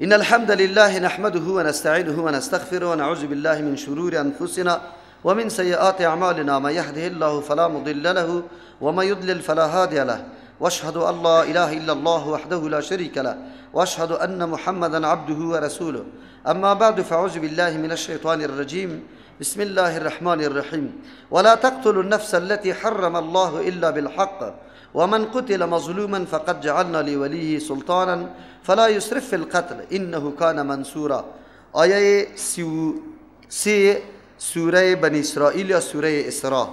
إن الحمد لله نحمده ونستعينه ونستغفره ونعوذ بالله من شرور أنفسنا ومن سيئات أعمالنا، ما يهده الله فلا مضل له وما يضلل فلا هادي له، واشهد أن لا إله إلا الله وحده لا شريك له، واشهد أن محمدا عبده ورسوله. أما بعد، فأعوذ بالله من الشيطان الرجيم. بسم الله الرحمن الرحيم. ولا تقتلوا النفس التي حرم الله إلا بالحق، ومن قتل مظلوما فقد جعلنا لوليه سلطانا فلا يسرف في القتل إنه كان منصورا. آیه 33 سوره بنی اسرائیل یا سوره اسراء.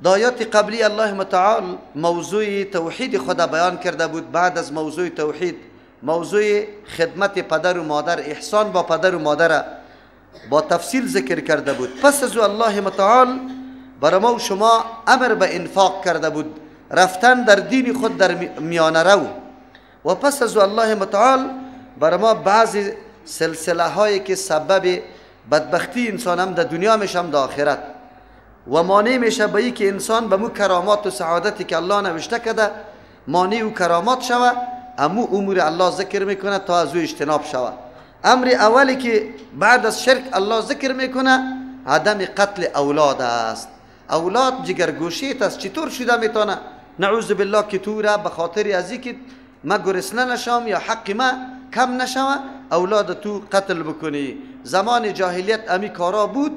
در آیات قبلی الله متعال موضوع توحید خدا بیان کرده بود. بعد از موضوع توحید، موضوع خدمت پدر و مادر، احسان با پدر و مادر با تفصیل ذکر کرده بود. پس از الله متعال برای ما و شما امر به انفاق کرده بود، رفتن در دین خود در میانه رو. و پس از الله متعال برای ما بعضی سلسله هایی که سبب بدبختی انسان هم در دنیا میشه هم در آخرت و مانع میشه به ای که انسان به مو کرامات و سعادتی که الله نوشته کرده مانع و کرامات شوه، امو امور الله ذکر میکنه تا از او اجتناب شوه. امر اولی که بعد از شرک الله ذکر میکنه عدم قتل اولاد است. اولاد جگرگوشیت است، چطور شده میتونه؟ نعوذ بالله که تو را به خاطر از اینکه ما گرسنه نشم یا حق ما کم نشوه اولاد تو قتل بکنی. زمان جاهلیت امی کارا بود.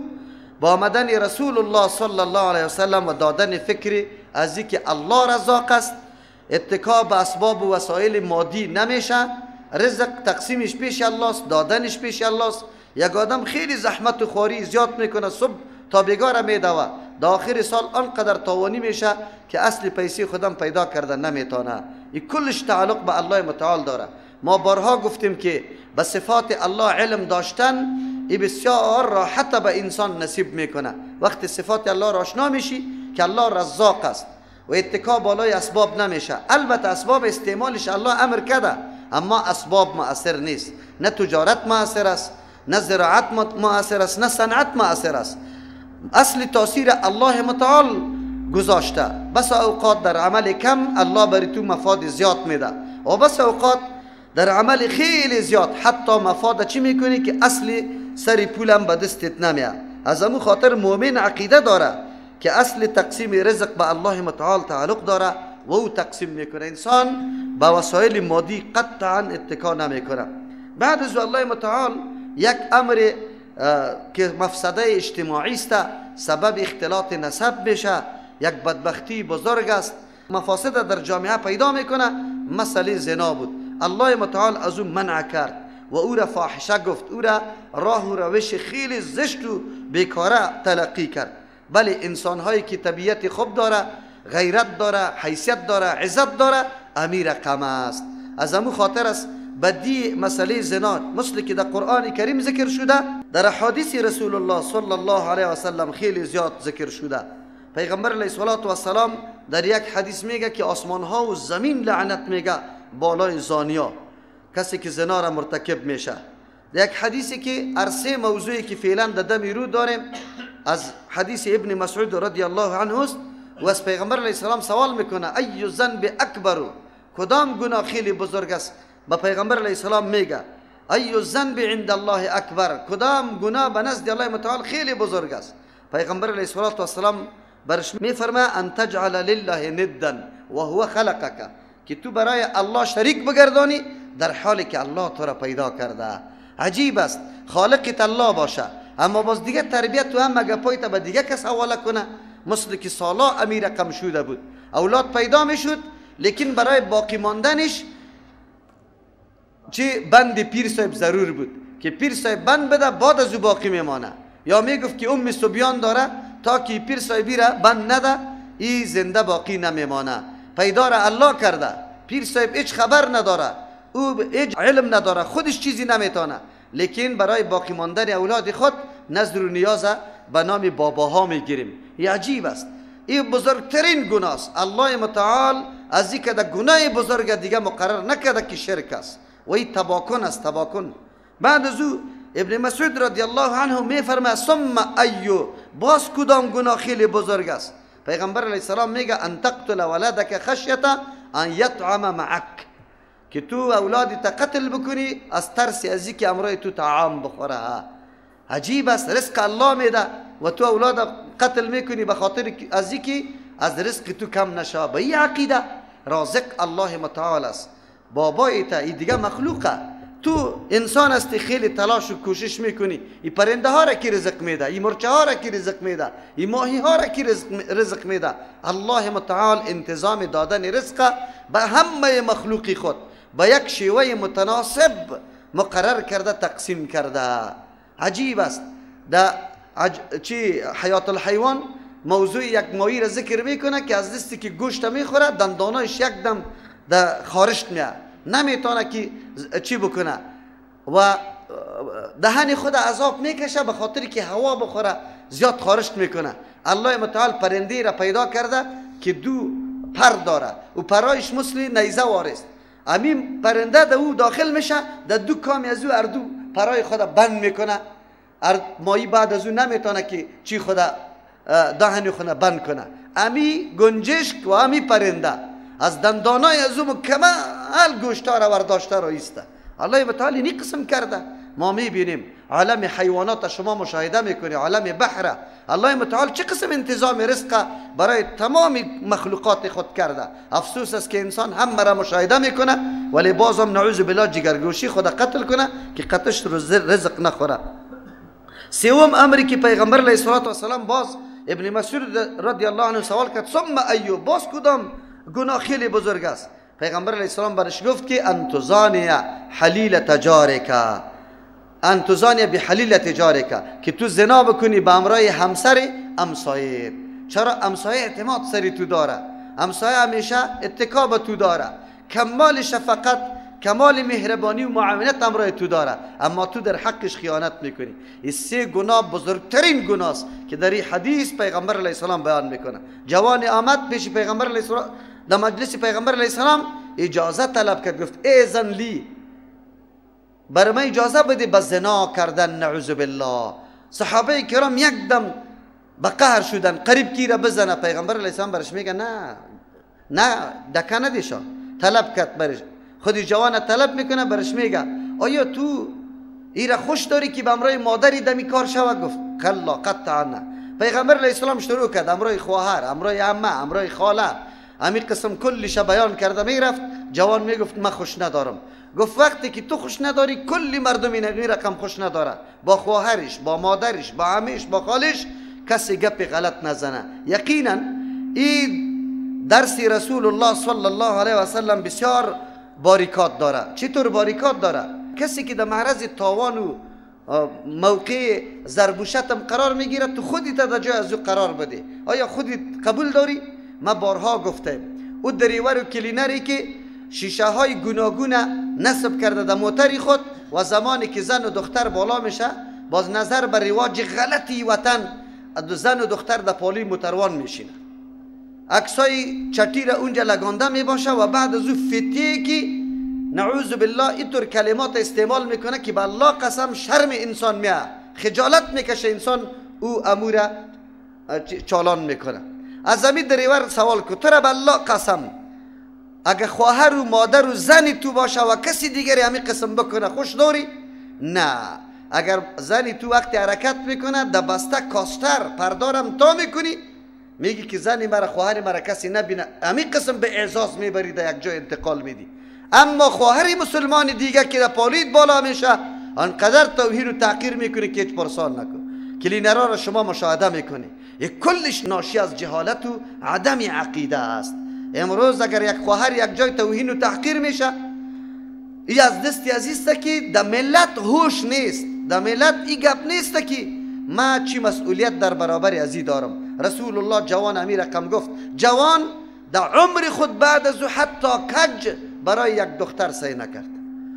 با آمدن رسول الله صلی الله علیه وسلم و دادن فکر از اینکه الله رزاق است، اتکا به اسباب و وسایل مادی نمیشه، رزق تقسیمش پیش الله است، دادنش پیش الله است. یک آدم خیلی زحمت و خواری زیاد میکنه، صبح تا بیگار میدوه، در آخر سال آنقدر تاوانی میشه که اصل پیسه خودم پیدا کرده نمیتونه. این کلش تعلق به الله متعال داره. ما بارها گفتیم که به صفات الله علم داشتن ای بسیار راحت به انسان نصیب میکنه. وقتی صفات الله را آشنا میشی که الله رزاق است و اتکا بالای اسباب نمیشه. البته اسباب استعمالش الله امر کرده، اما اسباب مؤثر نیست. نه تجارت مؤثر است، نه زراعت مؤثر است، نه صنعت مؤثر است. اصل تاثیر الله متعال گذاشته. بس اوقات در عمل کم الله بری تو مفاد زیاد میده و بس اوقات در عمل خیلی زیاد حتی مفاد چی میکنی که اصل سر پولم به دستت نمیاد. از امو خاطر مؤمن عقیده داره که اصل تقسیم رزق به الله متعال تعلق داره و او تقسیم میکنه. انسان با وسایل مادی قطعا اتکا نمیکنه. بعد از الله متعال یک امر که مفسده اجتماعی است، سبب اختلاط نسب میشه، یک بدبختی بزرگ است، مفاسد در جامعه پیدا میکنه، مسئله زنا بود. الله متعال از او منع کرد و او را فاحشه گفت، او را راه و روش خیلی زشت و بیکاره تلقی کرد. بله، انسان هایی که طبیعت خوب داره، غیرت داره، حیثیت داره، عزت داره، امیر قم است. از امو خاطر است بدی مسئله زنا مثل که در قرآن کریم ذکر شده، در حدیث رسول الله صلی الله علیه و سلم خیلی زیاد ذکر شده. پیغمبر علیه الصلاة والسلام در یک حدیث میگه که آسمان ها و زمین لعنت میگه بالای زانیا، کسی که زنا را مرتکب میشه. در یک حدیثی که عرصه موضوعی که فعلا در دم رو داریم از حدیث ابن مسعود رضی الله عنه است و از پیغمبر علیه السلام سوال میکنه ای ذنب اکبر، کدام گناه خیلی بزرگ است؟ با پیغمبر علیه السلام میگه ای ذنب عند الله اکبر، کدام گناه به نزد الله متعال خیلی بزرگ است؟ پیغمبر علیه الصلاة والسلام برش میفرمه ان تجعل لله ندا وهو خلقک، که تو برای الله شریک بگردانی در حالی که الله تو را پیدا کرده. عجیب است، خالقت الله باشه اما باز دیگه تربیت تو هم مگه پایت به دیگه کس حواله کنه؟ مثل که سالا امیر کم شده بود، اولاد پیدا میشد، لیکن برای باقی ماندنش چه بند پیر صاحب ضرور بود که پیر صاحب بند بده بعد از او باقی میمانه. یا میگفت که ام صبیان داره تا که پیر صاحبی را بند نده ای زنده باقی نمیمانه. پیدا را الله کرده، پیر صاحب هیچ خبر نداره، او هیچ علم نداره، خودش چیزی نمیتونه، لیکن برای باقی ماندن اولاد خود نظر و نیاز به نام باباها میگیریم. این عجیب است، این بزرگترین گناه است. الله متعال از اینکه در گناه بزرگ دیگه مقرر نکرده که شرک است و این تباکن است، تباکن. بعد از او ابن مسعود رضی الله عنه میفرماید ثم ایو، باز کدام گناه خیلی بزرگ است؟ پیغمبر علیه السلام میگه ان تقتل ولدک خشیت ان یطعم معک، که تو اولادی تا قتل بکنی از ترس ازی که امرای تو طعام بخوره. عجیب است، رزق الله میده و تو اولاد قتل میکنی به خاطر ازی که از رزق تو کم نشه. به این عقیده رازق الله متعال است، بابای تا ای دیگه مخلوقه. تو انسان هستی، خیلی تلاش و کوشش میکنی، ای پرنده ها را کی رزق میده، ای مرچه ها را کی رزق میده، ای ماهی ها را کی رزق میده. الله متعال انتظام دادن رزق به همه مخلوقی خود به یک شیوه متناسب مقرر کرده، تقسیم کرده. عجیب است. در چی حیات الحیوان موضوع یک ماهی را ذکر میکنه که از دستی که گوشت میخوره دندانایش یک دم در خارشت میاد، نمیتونه که چی بکنه و دهن خود عذاب میکشه به خاطر که هوا بخوره زیاد خارشت میکنه. الله متعال پرنده را پیدا کرده که دو پر داره و پرایش مثل نیزه وارست. امین پرنده در او داخل میشه، در دو کامی از او اردو پرای خود بند میکنه. مایی بعد از او نمیتونه که چی خود دهن خود بند کنه. امی گنجشک و امی پرنده از دندانای از او مکمل گوشتا را برداشته را ایسته. الله متعال اینی قسم کرده. ما میبینیم عالم حیوانات شما مشاهده میکنی، عالم بحر، الله متعال چه قسم انتظام رزق برای تمام مخلوقات خود کرده. افسوس است که انسان هم را مشاهده میکنه ولی بازم نعوذ بالله جگرگوشی خود قتل کنه که قتش رزق نخوره. سوم امری که پیغمبر علیه الصلاة والسلام باز ابن مسعود رضی الله عنه سوال کرد، ثم ایو، باز کدام گناه خیلی بزرگ است؟ پیغمبر علیه السلام برش گفت که ان تزانی حلیل تجارک، ان تزانی بحلیل تجارک، که تو زنا بکنی به امرای همسر همسایه. چرا؟ همسایه اعتماد سری تو داره، همسایه همیشه اتکا به تو داره، کمال شفقت، کمال مهربانی و معاونت امرای تو داره، اما تو در حقش خیانت میکنی. این سه گناه بزرگترین گناه است که در این حدیث پیغمبر علیه السلام بیان میکنه. جوان آمد پیش پیغمبر علیه السلام، در مجلس پیغمبر علیه السلام اجازه طلب کرد، گفت اذن لی، برای من اجازه بده به زنا کردن، نعوذ بالله. صحابه کرام یک دم به قهر شدن، قریب کی را بزنه. پیغمبر علیه السلام برش میگه نه نه، دکه ندیشا. طلب کرد برش، خود جوان طلب میکنه، برش میگه آیا تو ایره خوش داری که به امرای مادری دمی کار شوه؟ گفت کلا قطعا نه. پیغمبر علیه السلام شروع کرد امرای خواهر، امرای عمه، امرای خاله، همین قسم کلش بیان کرده میرفت. جوان میگفت من خوش ندارم. گفت وقتی که تو خوش نداری کلی مردم این رقم خوش نداره، با خواهرش، با مادرش، با عمش، با خالش کسی گپ غلط نزنه. یقینا این درس رسول الله صلی الله علیه و سلم بسیار باریکات داره. چطور باریکات داره؟ کسی که در معرض تاوان و موقع ضرب و شتم قرار میگیره، تو خودت در جای از او قرار بده. آیا خودت قبول داری؟ ما بارها گفتم او دریور و کلینری که شیشه های گوناگون نصب کرده در موتری خود و زمانی که زن و دختر بالا میشه، باز نظر به رواج غلطی وطن زن و دختر در پالی موتروان میشینه، عکسای چتی را اونجا لگانده میباشه و بعد از او فتیه که نعوذ بالله اینطور کلمات استعمال میکنه که به الله قسم شرم انسان میاد، خجالت میکشه انسان، او امور چالان میکنه. از همین دریور سوال کو، تو را به الله قسم اگه خواهر و مادر و زن تو باشه و کسی دیگری همین قسم بکنه خوش داری؟ نه. اگر زنی تو وقتی حرکت میکنه در بسته کاستر پردارم تا میکنی، میگی که زنی مرا خواهر مرا کسی نبینه، همین قسم به اعزاز میبری در یک جای انتقال میدی. اما خواهر مسلمان دیگه که در پالید بالا میشه آنقدر توهین و تحقیر میکنی که هیچ پرسان نکن. کلینرها را شما مشاهده میکنی، یک کلش ناشی از جهالت و عدم عقیده است. امروز اگر یک خواهر یک جای توهین و تحقیر میشه، ای از دستی عزیز که در ملت هوش نیست، در ملت ای گپ نیست که ما چی مسئولیت در برابر ازی دارم. رسول الله جوان امیر رقم گفت، جوان در عمر خود بعد از او حتی کج برای یک دختر سعی نکرد.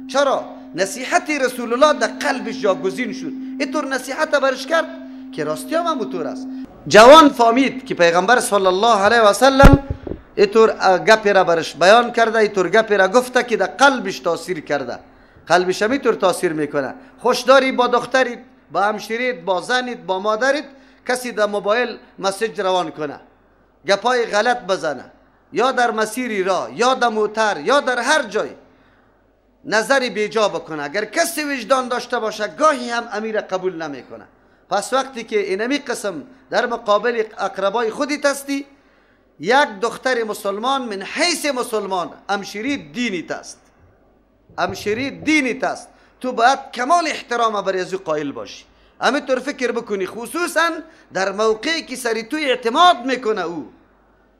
چرا؟ نصیحت رسول الله در قلبش جاگزین شد. اینطور نصیحت برش کرد که راستی هم همونطور است. جوان فهمید که پیغمبر صلی الله علیه و سلم اینطور گپی را برش بیان کرده، اینطور گپی را گفته که در قلبش تاثیر کرده. قلبش هم اینطور تاثیر میکنه. خوش داری با دختریت، با همشیریت، با زنیت، با مادریت، کسی در موبایل message روان کنه، گپای غلط بزنه، یا در مسیری را، یا در موتر، یا در هر جای، نظر بیجا بکنه، اگر کسی وجدان داشته باشه گاهی هم امیر قبول نمیکنه. پس وقتی که اینمی قسم در مقابل اقربای خودت هستی، یک دختر مسلمان من حیث مسلمان امشیری دینیت است، امشیری دینیت است، تو باید کمال احترام برای از قائل باشی. همینطور فکر بکنی، خصوصا در موقعی که سری تو اعتماد میکنه، او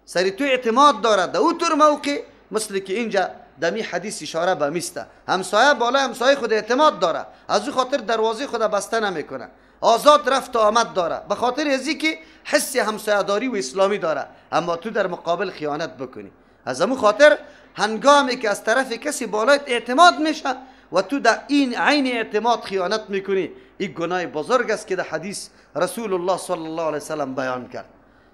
سری تو اعتماد داره، در او طور موقع، مثل که اینجا دمی حدیث اشاره به میسته، همسایه بالا همسایه خود اعتماد داره، از او خاطر دروازه خود بسته نمیکنه، آزاد رفت و آمد داره، به خاطر ازی که حس همسایه داری و اسلامی داره. اما تو در مقابل خیانت بکنی، از امو خاطر هنگامی که از طرف کسی بالایت اعتماد میشه و تو در این عین اعتماد خیانت میکنی، این گناه بزرگ است که در حدیث رسول الله صلی الله علیه وسلم بیان کرد.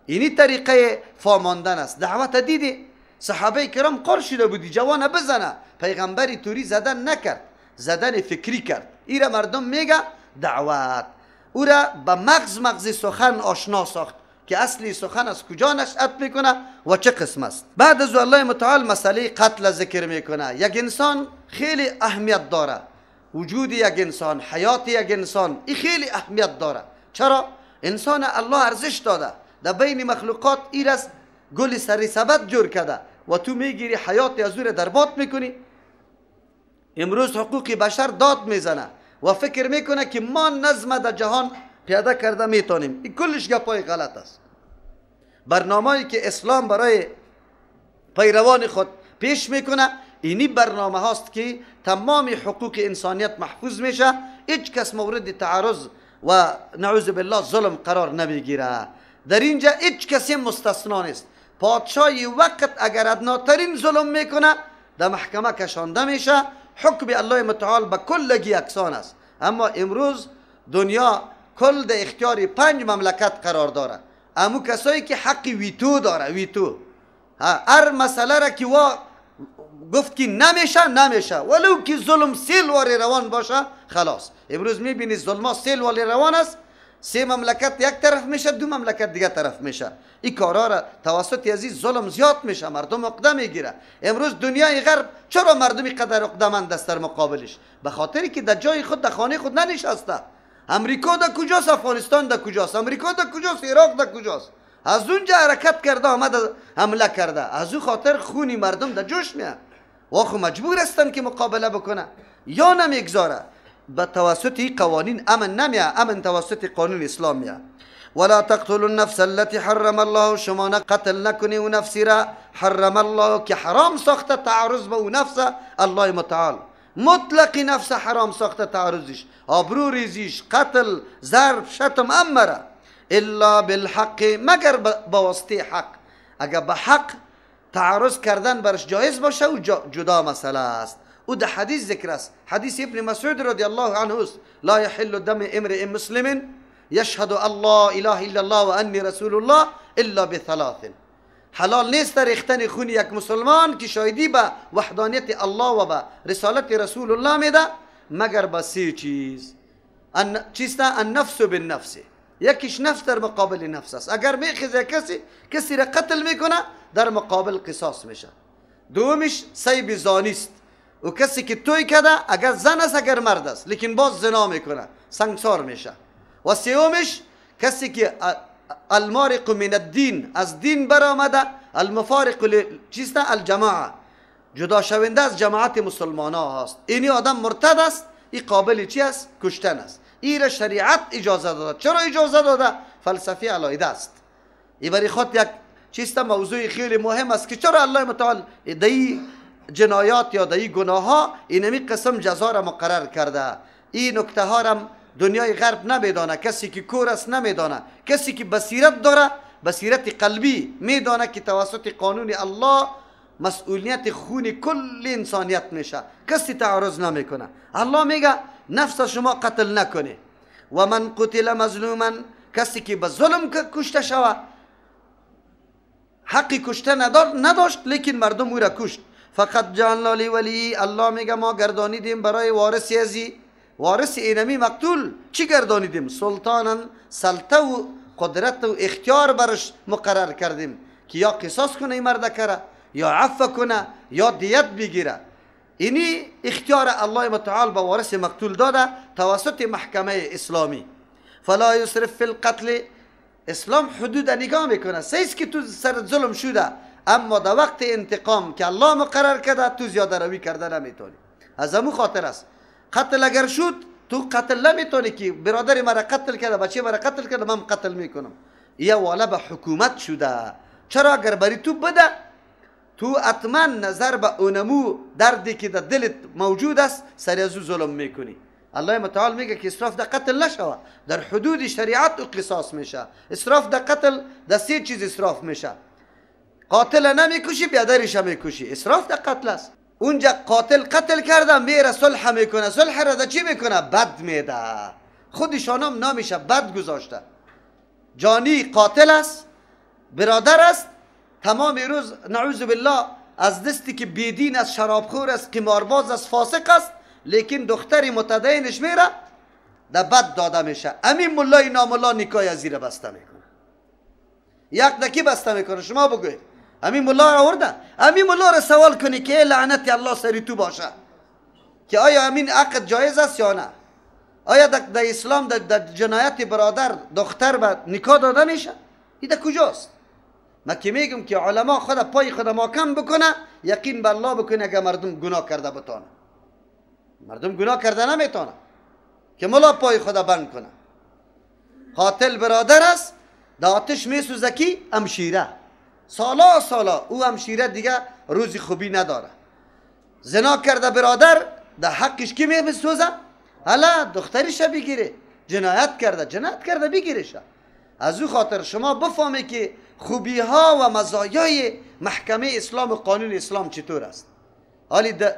اینی طریقه فاماندن است. دعوت دیدی صحابه کرام قر شده بودی جوان بزنه، پیغمبری توری زدن نکرد، زدن فکری کرد. ایره مردم میگه دعوت، او را به مغز سخن آشنا ساخت که اصلی سخن از کجا نشأت میکنه و چه قسم است. بعد از الله متعال مسئله قتل ذکر میکنه. یک انسان خیلی اهمیت داره، وجود یک انسان، حیات یک انسان، این خیلی اهمیت داره. چرا؟ انسان الله ارزش داده، در بین مخلوقات ایر است گل سری سبد جور کرده و تو میگیری حیات از او را در باد میکنی. امروز حقوق بشر داد میزنه و فکر میکنه که ما نظم در جهان پیاده کرده میتونیم. این کلش گپای غلط است. برنامه‌ای که اسلام برای پیروان خود پیش میکنه اینی برنامه هاست که تمام حقوق انسانیت محفوظ میشه، هیچ کس مورد تعرض و نعوذ بالله ظلم قرار نمیگیره. در اینجا هیچ کسی مستثنا نیست. پادشاه وقت اگر ادناترین ظلم میکنه در محکمه کشانده میشه، حکم الله متعال به کلگی یکسان است. اما امروز دنیا کل در اختیار 5 مملکت قرار داره، امو کسایی که حق ویتو داره، ویتو هر مسئله را که وا گفت که نمیشه نمیشه، ولو که ظلم سیل واری روان باشه خلاص. امروز میبینی ظلما سیل واری روان است، 3 مملکت یک طرف میشه، 2 مملکت دیگه طرف میشه. این کارا را توسط از این ظلم زیاد میشه، مردم عقده میگیره. امروز دنیای غرب چرا مردم قدر عقده‌مند است در مقابلش؟ به خاطری که در جای خود، در خانه خود ننشسته. امریکا در کجاست، افغانستان در کجاست، امریکا در کجاست، عراق در کجاست؟ از اونجا حرکت کرده آمد حمله کرده. از او خاطر خونی مردم در جوش میاد و خو مجبور هستن که مقابله بکنه یا نمیگذاره. به توسط قوانین امن نمیه، امن توسط قانون اسلام میه. ولا تقتلوا النفس التي حرم الله، شما نه قتل نکنی و نفسی را حرم الله که حرام ساخته تعرض به او نفس الله متعال، مطلق نفس حرام ساخته تعرضش، آبرو ریزیش، قتل، ضرب، شتم، امره الا بالحق، مگر با واسطه حق. اگر به حق تعرض کردن برش جایز باشه او جدا مسئله است. او ده حدیث ذکر است، حدیث ابن مسعود رضی الله عنه است، لا يحل دم امرئ مسلم یشهد ان لا اله الا الله و انی رسول الله الا بثلاث. حلال نیست ریختن خون یک مسلمان که شاهدی به وحدانیت الله و به رسالت رسول الله میده مگر به 3 چیز. چیست؟ النفس بالنفس، یکیش نفس در مقابل نفس است. اگر میخیزه کسی را قتل میکنه در مقابل قصاص میشه. دومش سیب زانی است، و کسی که توی کرده اگر زن است اگر مرد است لیکن باز زنا میکنه سنگسار میشه. و سومش کسی که المارق من الدین، از دین برآمده، المفارق چیست؟ الجماعه، جدا شونده از جماعت مسلمان ها هست. اینی آدم مرتد است، این قابل چی است؟ کشتن است. این را شریعت اجازه داده. چرا اجازه داده؟ فلسفه علایده است. این برای خود یک چیست؟ موضوع خیلی مهم است که چرا الله متعال دی جنایات یا دی گناه ها اینمی قسم جزا را مقرر کرده. این نکته ها را دنیای غرب نمیدانه، کسی که کور است نمیدانه، کسی که بصیرت داره، بصیرت قلبی میدانه که توسط قانون الله مسئولیت خون کل انسانیت میشه، کسی تعرض نمیکنه. الله میگه نفس شما قتل نکنه. و من قتل مظلوما، کسی که به ظلم کشته شوه، حقی کشته نداشت لیکن مردم او را کشت، فقط جعلنا لولی، الله میگه ما گردانیدیم برای وارث ازی، وارث اینمی مقتول چی گردانیدیم؟ سلطانا، سلطه و قدرت و اختیار برش مقرر کردیم که یا قصاص کنه این مرد کرا، یا عفو کنه، یا دیت بگیره. اینی اختیار الله متعال به وارث مقتول داده توسط محکمه اسلامی. فلا یسرف فی القتل. اسلام حدود نگاه میکنه، سیس که تو سر ظلم شده، اما در وقت انتقام که الله مقرر کرده تو زیاده روی کرده نمیتونی. از امو خاطر است قتل اگر شد تو قتل نمیتونی که برادر مرا قتل کرده، بچه مرا قتل کرده، من قتل میکنم. یه والا به حکومت شده. چرا؟ اگر بری تو بده، تو اتمن نظر به اونمو دردی که در دلت موجود است سر از او ظلم میکنی. الله متعال میگه که اسراف در قتل نشوه، در حدود شریعت و قصاص میشه. اسراف در قتل در سه چیز اسراف میشه. قاتل نمیکشی، بیادرش میکشی، اسراف در قتل است. اونجا قاتل قتل کرده میره صلح میکنه، صلح را در چی میکنه؟ بد میده. خودشان هم نامیشه بد گذاشته. جانی قاتل است، برادر است، تمام روز نعوذ بالله از دستی که بیدین است، شرابخور است، قمارباز است، فاسق است، لیکن دختری متدینش میره در بد داده میشه. امین ملای ناملا نکای از زیر بسته میکنه. یک دکی بسته میکنه. شما بگوید امین ملا را آورده، امین ملا را سوال کنی که لعنت الله سری تو باشه که آیا امین عقد جایز است یا نه؟ آیا در اسلام در جنایت برادر دختر به نکاح داده میشه؟ این در کجاست؟ ما که میگم که علما خود پای خود محکم بکنه، یقین به الله بکنه که مردم گناه کرده بتانه. مردم گناه کرده نمیتونه که ملا پای خود بند کنه. قاتل برادر است، در آتش میسوزه کی؟ امشیره. سالا سالا او همشیره دیگه روزی خوبی نداره. زنا کرده برادر، در حقش کی میسوزه؟ حالا دختریش بگیره. جنایت کرده، جنایت کرده بگیرش. از او خاطر شما بفهمید که خوبی ها و مزایای محکمه اسلام و قانون اسلام چطور است. حالی در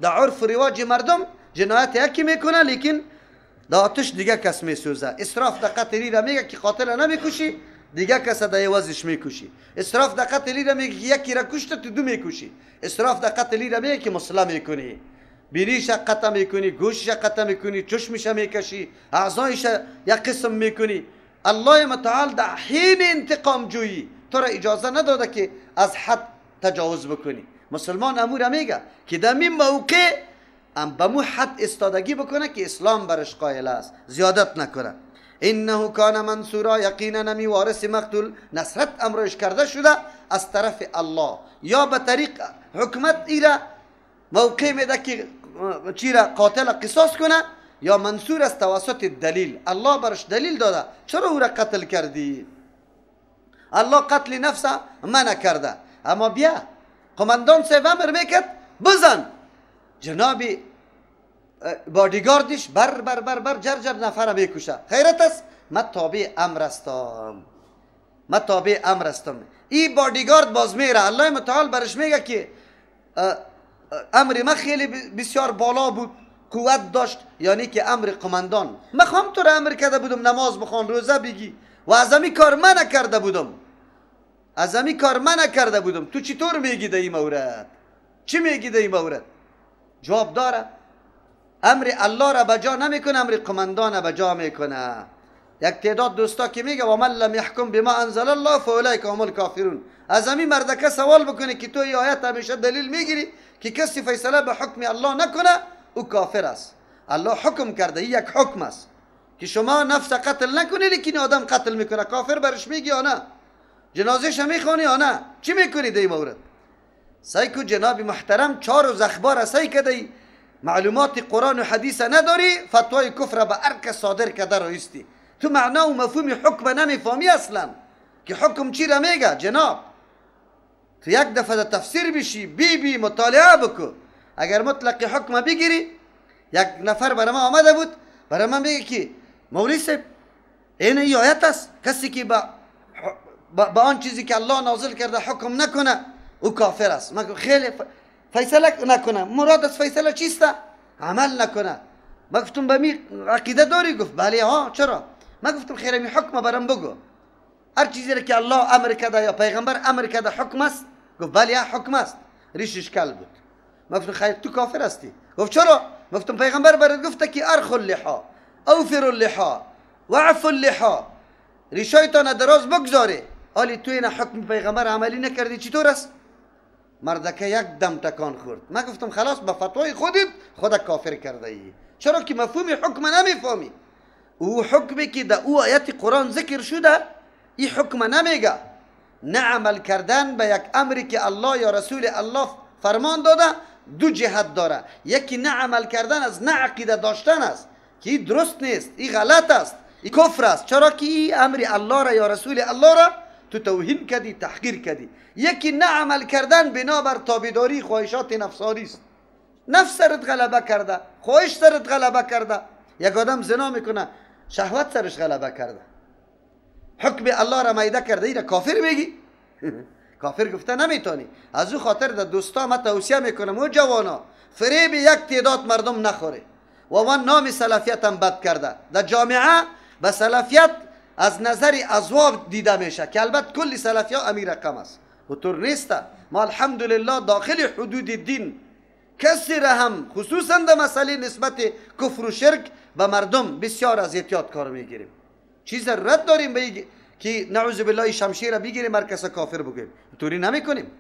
در عرف و رواج مردم جنایت یکی میکنه، لیکن در آتش دیگه کس میسوزه. اسراف در قتلی را میگه که قاتل نمیکشی، دیگه کس در عوضش میکشی. اسراف در قتلی را میگه که یکی را کشته تو دو میکشی. اسراف در قتلی را میگه که مسلم میکنی، بینیش قطع میکنی، گوشش قطع میکنی، چشمش میکشی، اعضایش یک قسم میکنی. الله متعال در حین انتقام جویی تو را اجازه نداده که از حد تجاوز بکنی. مسلمان امور میگه که در این موقع ام به مو حد استادگی بکنه که اسلام برش قائل است، زیادت نکنه. انه کان منصورا، یقینا نمی وارث مقتول نصرت امرش کرده شده از طرف الله، یا به طریق حکمت ایره موقع میده که چی را قاتل قصاص کنه، یا منصور است توسط دلیل. الله برش دلیل داده چرا او را قتل کردی؟ الله قتل نفس منع کرده، اما بیا قماندان صاحب امر میکرد بزن، جناب بادیگاردش بر بر بر بر جر جر نفر میکشه. خیرت است، من تابع امر هستم، من تابع امر هستم. این بادیگارد باز میره، الله متعال برش میگه که امر من خیلی بسیار بالا بود، قوت داشت، یعنی که امر قماندان. من خواهم تو را امر کرده بودم نماز بخوان، روزه بگی، و از امی کار من نکرده بودم، از امی کار من نکرده بودم. تو چطور میگی در این مورد؟ چی میگی در این مورد؟ جواب داره. امر الله را بجا نمیکنه، امر قماندان بجا میکنه. یک تعداد دوستا که میگه و من لم یحکم بما انزل الله فاولئک هم الکافرون، از همین مردکه سوال بکنه که تو این آیت همیشه دلیل میگیری که کسی فیصله به حکم الله نکنه او کافر است. الله حکم کرده، این یک حکم است که شما نفس قتل نکنی، لیکن آدم قتل میکنه، کافر برش میگی یا نه؟ جنازهش میخوانی یا نه؟ چی میکنی در این مورد؟ سعی کو جناب محترم، 4 روز اخبار سعی کدی، معلومات قرآن و حدیث نداری، فتوای کفر به هر کس صادر کرده رایستی. تو معنا و مفهوم حکم نمیفهمی اصلا که حکم چی را میگه. جناب تو یک دفعه تفسیر بشی، بی بی مطالعه بکو. اگر مطلق حکم بگیری، یک نفر برای ما آمده بود برای من میگه که مولوی صاحب این آیت است، کسی که با آن چیزی که الله نازل کرده حکم نکنه او کافر است. من خیلی فیصله نکنه، مراد از فیصله چیست؟ عمل نکنه. من گفتم به می عقیده داری؟ گفت بله. ها چرا؟ من گفتم خیر می حکم برام بگو، هر چیزی که الله امر کرده یا پیغمبر امر کرده حکم است؟ گفت بله حکم است. ریشش کل بود. من گفتم خیر تو کافر هستی. گفت چرا؟ گفتم پیغمبر برات گفته که ارخ اللحا، اوفر اللحا، وعف اللحا، ریشایتان دراز بگذاری. حالی تو این حکم پیغمبر عملی نکردی چطور است؟ مردکه یک دم تکان خورد. من گفتم خلاص به فتوای خودت خود کافر کرده ای، چرا که مفهوم حکم نمیفهمی. او حکمی که در او آیت قرآن ذکر شده این حکم نمیگه. نه عمل کردن به یک امری که الله یا رسول الله فرمان داده دو جهت داره. یکی نه عمل کردن از نه عقیده داشتن است که این درست نیست، این غلط است، این کفر است، چرا که این امر الله را یا رسول الله را تو توهین کردی، تحقیر کردی. یکی نه عمل کردن بنابر تابعداری خواهشات نفسانی است. نفس سرت غلبه کرده، خواهش سرت غلبه کرده. یک آدم زنا میکنه، شهوت سرش غلبه کرده، حکم الله را میده کرده، این را کافر میگی؟ کافر گفته نمیتونی. از او خاطر در دوستا ما توصیه میکنم و جوانا فریب یک تعداد مردم نخوره. و من نام سلفیت هم بد کرده در جامعه. به سلفیت از نظر ازواب دیده میشه که البته کل سلفی ها امیر رقم است و طور نیست. ما الحمدلله داخل حدود دین کسی را هم خصوصا در مسئله نسبت کفر و شرک به مردم بسیار از احتیاط کار میگیریم. چیز ضرورت داریم به که نعوذ بالله شمشیر را بگیریم هر کس کافر بگیم؟ طوری نمیکنیم.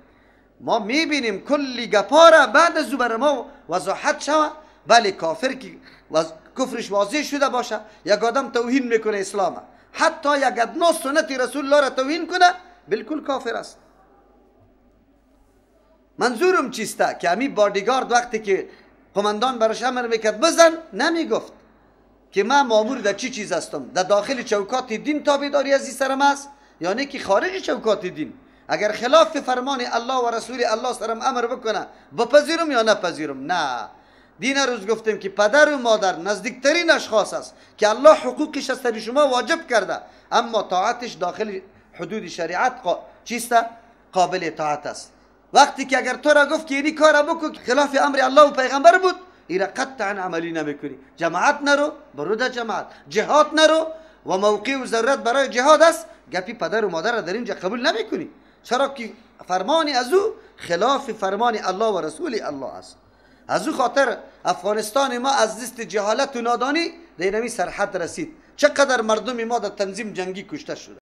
ما میبینیم کلی گپا را بعد از بر ما وضاحت شوه. بله کافر که کفرش واضح شده باشه، یک آدم توهین میکنه اسلام، حتی یک ادنا سنت رسول الله را توهین کنه بالکل کافر است. منظورم چیسته که امی بادیگارد وقتی که قماندان براش امر میکرد بزن، نمیگفت که من مامور در چی چیز هستم، در داخل چوکات دین تابعداری از این سرم است یا نه که خارج چوکات دین. اگر خلاف فرمان الله و رسول الله سرم امر بکنه بپذیرم یا نپذیرم؟ نه. دین روز گفتیم که پدر و مادر نزدیکترین اشخاص است که الله حقوقش از سر شما واجب کرده، اما طاعتش داخل حدود شریعت چیست؟ قابل طاعت است. وقتی که اگر تو را گفت که اینی کار بکن خلاف امر الله و پیغمبر بود، این را قطعا عملی نمیکنی. جماعت نرو، برو در جماعت، جهاد نرو و موقع و ضرورت برای جهاد است، گپی پدر و مادر را در اینجا قبول نمیکنی، چرا که فرمان از او خلاف فرمان الله و رسول الله است. از او خاطر افغانستان ما از دست جهالت و نادانی در اینمی سرحد رسید. چقدر مردم ما در تنظیم جنگی کشته شده.